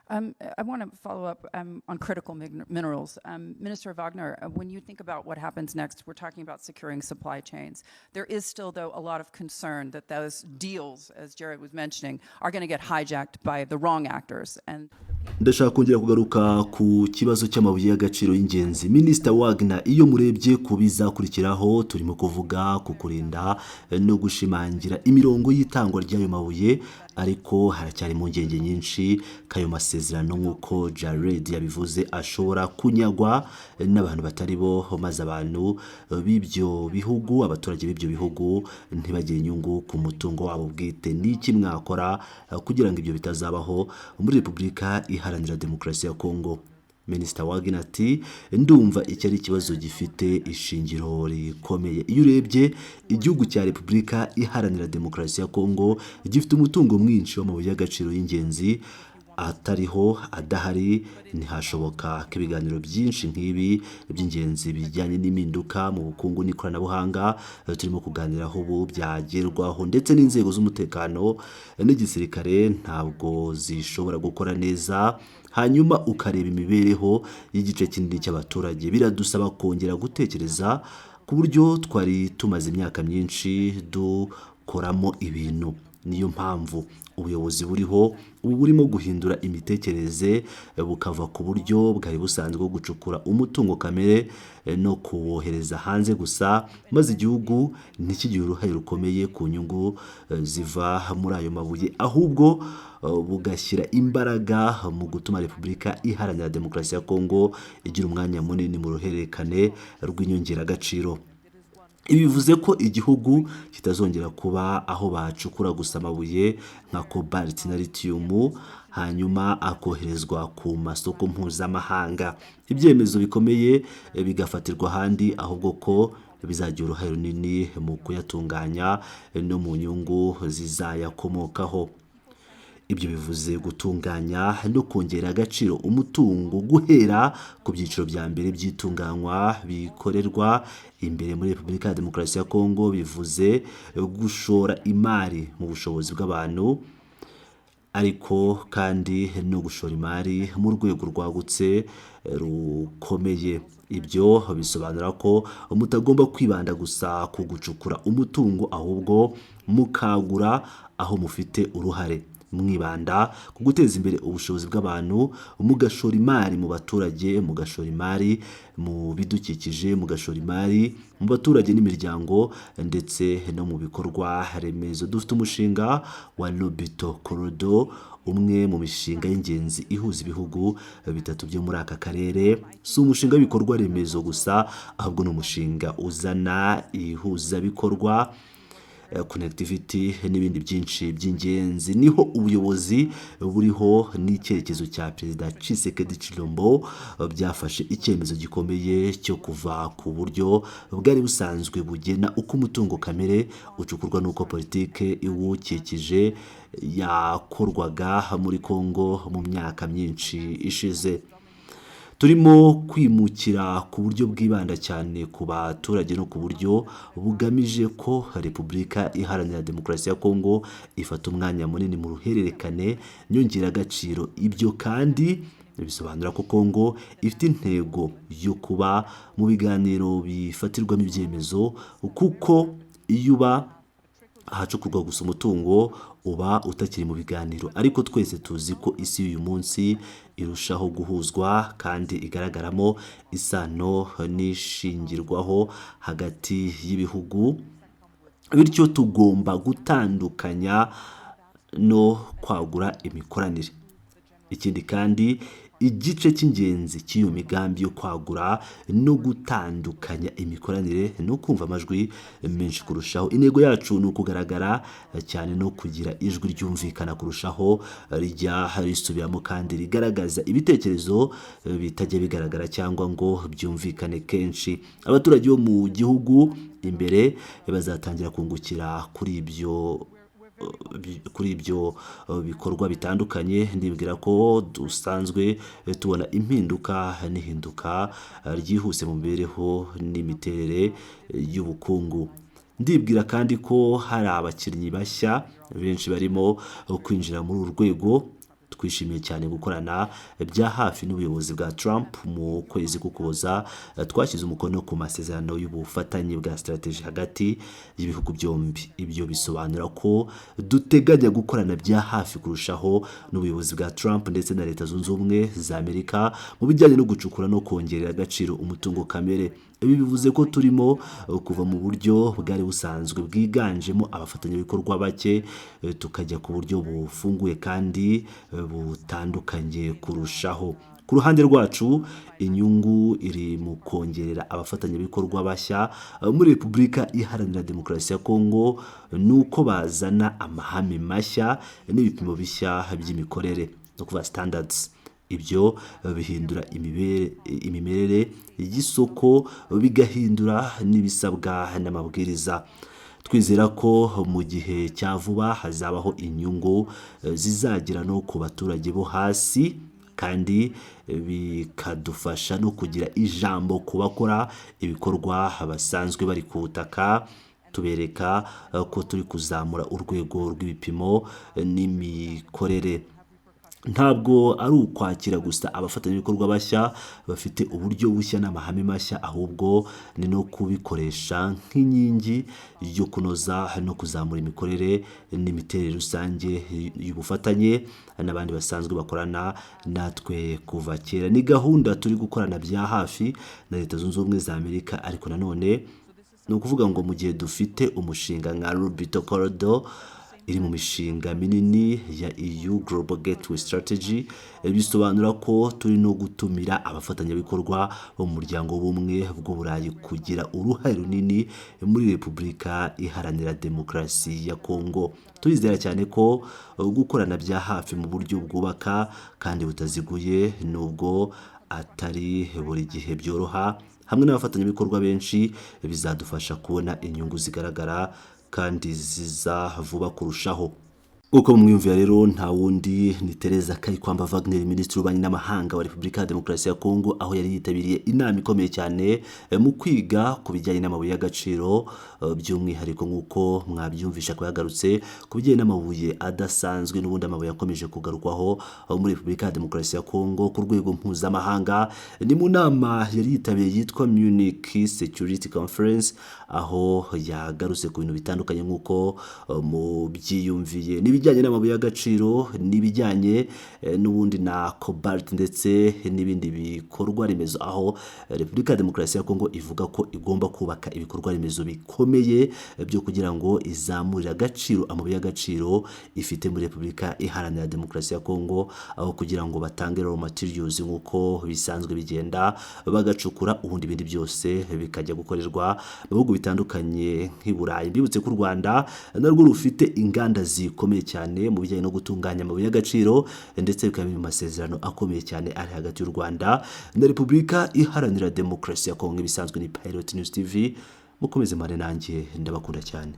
I want to follow up on critical minerals. Minister Wagner, when you think about what happens next, we're talking about securing supply chains. There is still, though, a lot of concern that those deals, as Jared was mentioning, are going to get hijacked by the wrong actors. And Ndashaka kongera kugaruka ku kibazo cy'amabuye y'agaciro y'ingenzi. Minisita Wagner, iyo murebye ku bizakurikiraho, turimo kuvuga ku kurinda no gushimangira imirongo y'itangwa ry'ayo mabuye, ariko haracyari impungenge nyinshi ko ayo masezerano, nk'uko Jared yabivuze, ashobora kunyagwa n'abantu batari bo, maze abantu b'ibyo bihugu, abaturage b'ibyo bihugu, ntibagire inyungu ku mutungo wabo bwite. Ni iki mwakora kugira ngo ibyo bitazabaho muri Repubulika Iharanira Demokarasi ya Kongo? Minisita Wagner ati: "Ndumva iki ari ikibazo gifite ishingiro rikomeye. Iyo urebye, igihugu cya Repubulika Iharanira Demokarasi ya Kongo gifite umutungo mwinshi w'amabuye y'agaciro y'ingenzi. Atariho, adahari, ntihashoboka ko ibiganiro byinshi nk'ibi by'ingenzi bijyanye n'impinduka mu bukungu n'ikoranabuhanga turimo kuganiraho ubu byagerwaho, ndetse n'inzego z'umutekano n'igisirikare ntabwo zishobora gukora neza. Hanyuma ukareba imibereho y'igice kinini cy'abaturage. Biradusaba kongera gutekereza ku buryo twari tumaze imyaka myinshi dukoramo ibintu. Niyo mpamvu ubuyobozi buriho ubu burimo guhindura imitekerereze, bukava ku buryo bwari busanzwe bwo gucukura umutungo kamere no kuwohereza hanze gusa, maze igihugu ntikigire uruhare rukomeye ku nyungu ziva muri ayo mabuye, ahubwo bugashyira imbaraga mu gutuma Repubulika Iharanira Demokarasi ya Kongo igira umwanya munini mu ruhererekane rw'inyongeragaciro. Ibi bivuze ko igihugu kitazongera kuba aho bacukura gusa amabuye nka cobalt na lithium, hanyuma akoherezwa ku masoko mpuzamahanga, ibyemezo bikomeye bigafatirwa ahandi, ahubwo ko bizagira uruhare runini mu kuyatunganya no mu nyungu zizayakomokaho. Ibyo bivuze gutunganya no kongera agaciro umutungo guhera ku byiciro bya mbere by'itunganywa bikorerwa imbere muri Repubulika ya Demokarasi ya Kongo. Bivuze gushora imari mu bushobozi bw'abantu, ariko kandi no gushora imari mu rwego rwagutse rukomeye. Ibyo bisobanura ko mutagomba kwibanda gusa ku gucukura umutungo, ahubwo mukagura aho mufite uruhare, mwibanda ku guteza imbere ubushobozi bw'abantu, mugashora imari mu baturage, mugashora imari mu bidukikije, mugashora imari mu baturage n'imiryango, ndetse no mu bikorwa remezo. Dufite umushinga wa Lobito Corridor, umwe mu mishinga y'ingenzi ihuza ibihugu bitatu byo muri aka karere. Si umushinga w'ibikorwa remezo gusa, ahubwo ni umushinga uzana ihuzabikorwa, connectivity n'ibindi byinshi by'ingenzi. Niho ubuyobozi buriho n'icyerekezo cya Perezida Tshisekedi Tshilombo byafashe icyemezo gikomeye cyo kuva ku buryo bwari busanzwe bugena uko umutungo kamere ucukurwa n'uko politike iwukikije yakorwaga muri Congo mu myaka myinshi ishize. Turimo kwimukira ku buryo bwibanda cyane ku baturage no ku buryo bugamije ko Repubulika Iharanira Demokarasi ya Kongo ifata umwanya munini mu ruhererekane nyongeragaciro. Ibyo kandi bisobanura ko Kongo ifite intego yo kuba mu biganiro bifatirwamo ibyemezo, kuko iyo uba ahacukurwa gusa umutungo uba utakiri mu biganiro. Ariko twese tuzi ko isi y'uyu munsi irushaho guhuzwa kandi igaragaramo isano n'ishingirwaho hagati y'ibihugu, bityo tugomba gutandukanya no kwagura imikoranire. Ikindi kandi, igice cy'ingenzi cy'iyo migambi yo kwagura no gutandukanya imikoranire ni ukumva amajwi menshi kurushaho. Intego yacu ni ukugaragara cyane no kugira ijwi ryumvikana kurushaho, rijya risubiramo kandi rigaragaza ibitekerezo bitajya bigaragara cyangwa ngo byumvikane kenshi. Abaturage bo mu gihugu imbere bazatangira kungukira kuri ibyo bikorwa bitandukanye. Ndibwira ko dusanzwe tubona impinduka n'ihinduka ryihuse mu mibereho n'imiterere y'ubukungu. Ndibwira kandi ko hari abakinnyi bashya benshi barimo kwinjira muri uru rwego. Twishimiye cyane gukorana bya hafi n'ubuyobozi bwa Trump. Mu kwezi k'Ukuboza twashyize umukono ku masezerano y'ubufatanye bwa strategy hagati y'ibihugu byombi. Ibyo bisobanura ko duteganya gukorana bya hafi kurushaho n'ubuyobozi bwa Trump ndetse na Leta Zunze Ubumwe za Amerika mu bijyanye no gucukura no kongerera agaciro umutungo kamere. Ibi bivuze ko turimo kuva mu buryo bwari busanzwe bwiganjemo abafatanyabikorwa bake, tukajya ku buryo bufunguye kandi butandukanye kurushaho. Ku ruhande rwacu, inyungu iri mu kongerera abafatanyabikorwa bashya muri Repubulika Iharanira Demokarasi ya Kongo ni uko bazana amahame mashya n'ibipimo bishya by'imikorere, no kuvuga standards. Ibyo bihindura imimerere y'isoko, bigahindura n'ibisabwa n'amabwiriza. Twizera ko mu gihe cya vuba hazabaho inyungu zizagera no ku baturage bo hasi, kandi bikadufasha no kugira ijambo ku bakora ibikorwa basanzwe bari ku butaka, tubereka ko turi kuzamura urwego rw'ibipimo n'imikorere. Ntabwo ari ukwakira gusa abafatanyabikorwa bashya bafite uburyo bushya n'amahame mashya, ahubwo ni no kubikoresha nk'inkingi yo kunoza no kuzamura imikorere n'imiterere rusange y'ubufatanye n'abandi basanzwe bakorana natwe kuva kera. Ni gahunda turi gukorana bya hafi na Leta Zunze Ubumwe za Amerika. Ariko nanone ni ukuvuga ngo mu gihe dufite umushinga nka Lobito Corridor, iri mu mishinga minini ya EU Global Gateway Strategy, bisobanura ko turi no gutumira abafatanyabikorwa bo mu Muryango w'Ubumwe bw'Uburayi kugira uruhare runini muri Repubulika Iharanira Demokarasi ya Kongo. Turizera cyane ko gukorana bya hafi mu buryo bwubaka kandi butaziguye, nubwo atari buri gihe byoroha, hamwe n'abafatanyabikorwa benshi bizadufasha kubona inyungu zigaragara kandi ziza vuba kurushaho. Uko mumwiyumvira rero, nta wundi ni Tereza Kayikwamba Wagner, Minisitiri w'Ububanyi n'Amahanga wa Repubulika ya Demokarasi ya Kongo, aho yari yitabiriye inama ikomeye cyane mu kwiga ku bijyanye n'amabuye y'agaciro, by'umwihariko nk'uko mwabyumvisha ko yagarutse ku bijyanye n'amabuye adasanzwe, n'ubundi amabuye akomeje kugarukwaho muri Repubulika ya Demokarasi ya Kongo ku rwego mpuzamahanga. Ni mu nama yari yitabiriye yitwa Munich Security Conference, aho yagarutse ku bintu bitandukanye nk'uko mubyiyumviye, n'ibijyanye n'amabuye y'agaciro, n'ibijyanye n'ubundi na cobalt ndetse n'ibindi bikorwa remezo, aho Repubulika ya Demokarasi ya Kongo ivuga ko igomba kubaka ibikorwa remezo bikomeye byo kugira ngo izamurire agaciro amabuye y'agaciro ifite muri Repubulika Iharanira Demokarasi ya Kongo, aho kugira ngo batange raw materials nk'uko bisanzwe bigenda, bagacukura ubundi ibindi byose bikajya gukorerwa mu bihugu bitandukanye nk'i Burayi. Mbibutse ko u Rwanda narwo rufite inganda zikomeye cyane mu bijyanye no gutunganya amabuye y'agaciro, ndetse bikaba biri mu masezerano akomeye cyane ari hagati y'u Rwanda na Repubulika Iharanira Demokarasi ya Kongo. Ibisanzwe ni Pilot News TV, mukomeze mane nanjye, ndabakunda cyane.